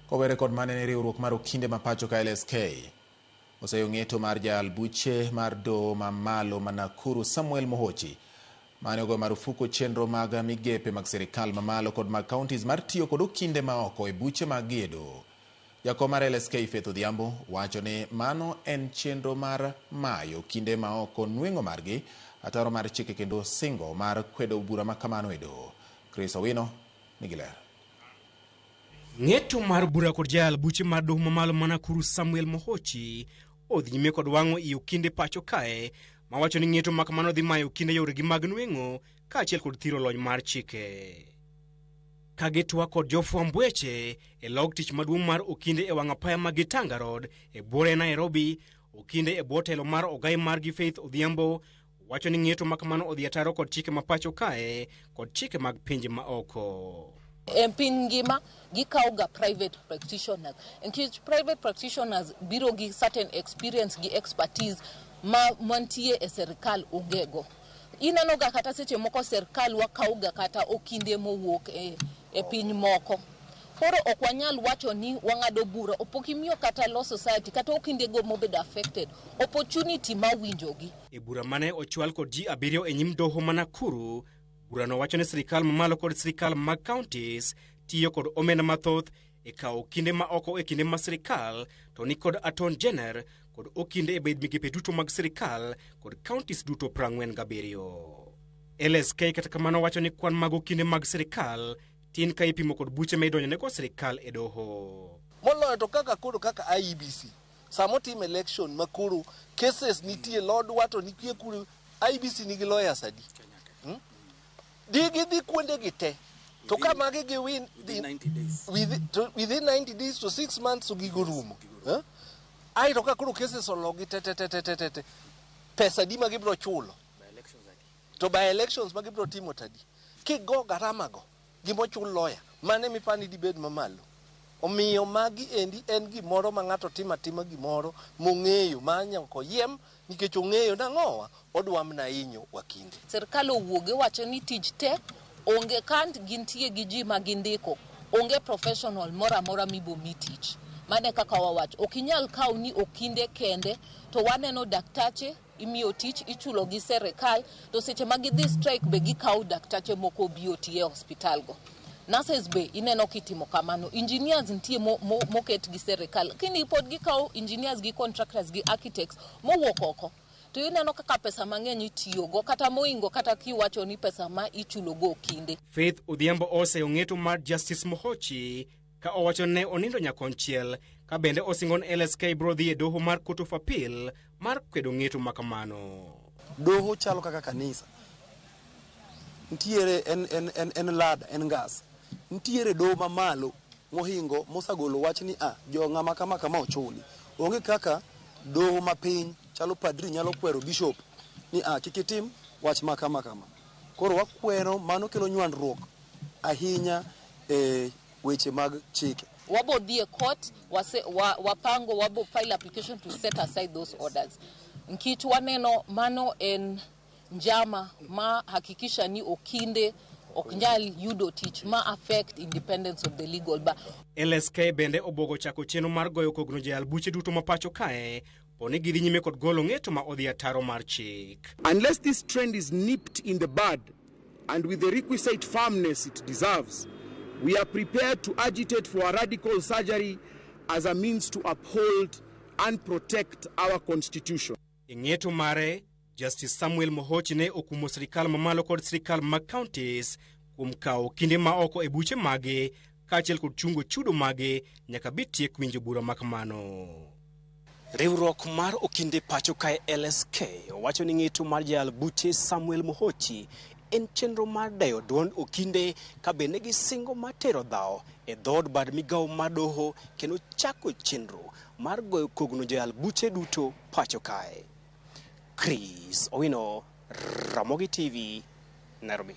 Kowere kod mane ni riwruok mar okinde ma pacho ka LSK oseyo ng'eto mar jayal buche mar doho mamalo ma Nakuru Samuel Mohochi mane ogoyo marufuku chenro mag migepe mag sirikal mamalo kod mag counties mar tiyo kod okinde ma oko e buche mag gi e doho. Jakom mar LSK Faith Odhiambo wacho ni mano en chenro mar mayo okinde ma oko nweng'o margi ataro mar chike kendo singo mar kwedo bura ma kamano e doho. Chris Owino nigi ler. Ng'eto mar bura kod jayal buche mar doho mamalo ma Nakuru Samuel Mohochi odhi nyime kod wang'o i okinde pacho kae mawacho ni ng'eto ma kamano dhi mayo okinde yoregi mag nweng'o kaachiel kod thiro lony mar chike. Ka gitwak kod jofwamb weche e log tich maduong' mar okinde e wang' apaya ma Gitanga Road e buore Nairobi, okinde e bwo telo mar ogai margi Faith Odhiambo wacho ni ng'eto ma kamano odhi ataro kod chike ma pacho kae kod chike mag pinje ma oko. E piny ngima gikawo ga private practitioners nikech private practitioners biro gi certain experience gi expertise ma mantie e serikal onge go. Ineno ga kata seche moko serikal wakawo ga kata okinde mowuok e piny moko. Koro ok wanyal wacho ni wang'ado bura opok imiyo kata Law Society kata okinde go mobedo affected opportunity ma winjogi. E bura mane ochwal kod ji 7 e nyim doho ma Nakuru, burano wacho ni sirikal mamalo kod sirikal mag counties tiyo kod omenda mathoth e kawo okinde ma oko e kinde ma sirikal to ni kod Attorney General kod okinde e bed migepe duto mag sirikal kod counties duto 47. LSK kata kamano wacho ni kwan mag okinde mag sirikal tin ka ipimo kod buche ma idonjonego sirikal e doho. Moloyo to kaka koro kaka IEBC, sama otim election ma koro cases nitie lodwa to nitie kuro, IEBC nigi lawyers adi? Di gidhi kuonde gi te. To ka magi gi win, Within 90 days. Within 90 days to 6 months to gigo rumo. Ai to ka koro cases ologi te te te te te te te. Pesa di ma gibiro chulo? To by elections ma gibiro timo tadi? Kigo garama go, gimochul lawyer, mane mipani dibed mamalo? Omiyo magi endi en gimoro ma ng'ato timo atima gimoro mong'eyo ma nyaka oyiem nikech ong'eyo nang'owa odwa mana hinyo wakinde. Sirkal owuoge wacho ni tich tek, onge kant gintie gi ji ma gindiko, onge professional moro amora mibo mi tich. Mane kaka wawacho, ok inyal kawo ni okinde kende to waneno daktache imiyo tich ichulo gi serikal to seche ma gidhi strike be gikawo daktache moko obi oti e hospital go. Nurses be ineno kitimo kamano, engineers nitie moket gi serikal, lakini pod gikawo engineers gi contractors gi architects mowuok oko. To ineno kaka pesa mang'eny itiyogo kata moingo kata kiwacho ni pesa ma ichulogo okinde. Faith Odhiambo oseyo ng'eto mar Justice Mohochi ka owacho ne onindo nyakonchiel ka bende osingo ni LSK biro dhi e doho mar Court of Appeal mar kwedo ng'eto ma kamano. Doho chalo kaka kanisa. Nitiere en lada, en ngas. Nitiere doho mamalo mohingo mosagolo wach ni a jo ng'ama kama kama ochuli. Onge kaka doho mapiny chalo padri nyalo kwero bishop ni a kik itim wach ma kama kama. Koro wakwero mano kelo nywandruok ahinya e weche mag chike. Wabo dhi e court, wapango wabo file application to set aside those orders. Nikech waneno mano en njama ma hakikisha ni okinde ok nyal yudo tich ma affect independence of the legal bar. LSK bende obuogo chako chenro mar goyo kogno jayal buche duto ma pacho kae po ni gidhi nyime kod golo ng'eto ma odhi ataro mar chik. Unless this trend is nipped in the bud and with the requisite firmness it deserves, we are prepared to agitate for a radical surgery as a means to uphold and protect our constitution. E ng'eto mare, Justice Samuel Mohochi ne okumo sirikal mamalo kod sirikal mag counties kuom kawo kinde ma oko e buche mage kaachiel kod chungo chudo mage nyaka bi tiek winjo bura ma kamano. Riwruok mar okinde pacho kae LSK owacho ni ng'eto mar jayal buche Samuel Mohochi en chenro mar deyo duond okinde ka bende gisingo mar tero dhawo e dhood bad migawo mar doho kendo chako chenro mar goyo kogno joyal buche duto pacho kae. Chris Owino, Ramogi TV, Nairobi.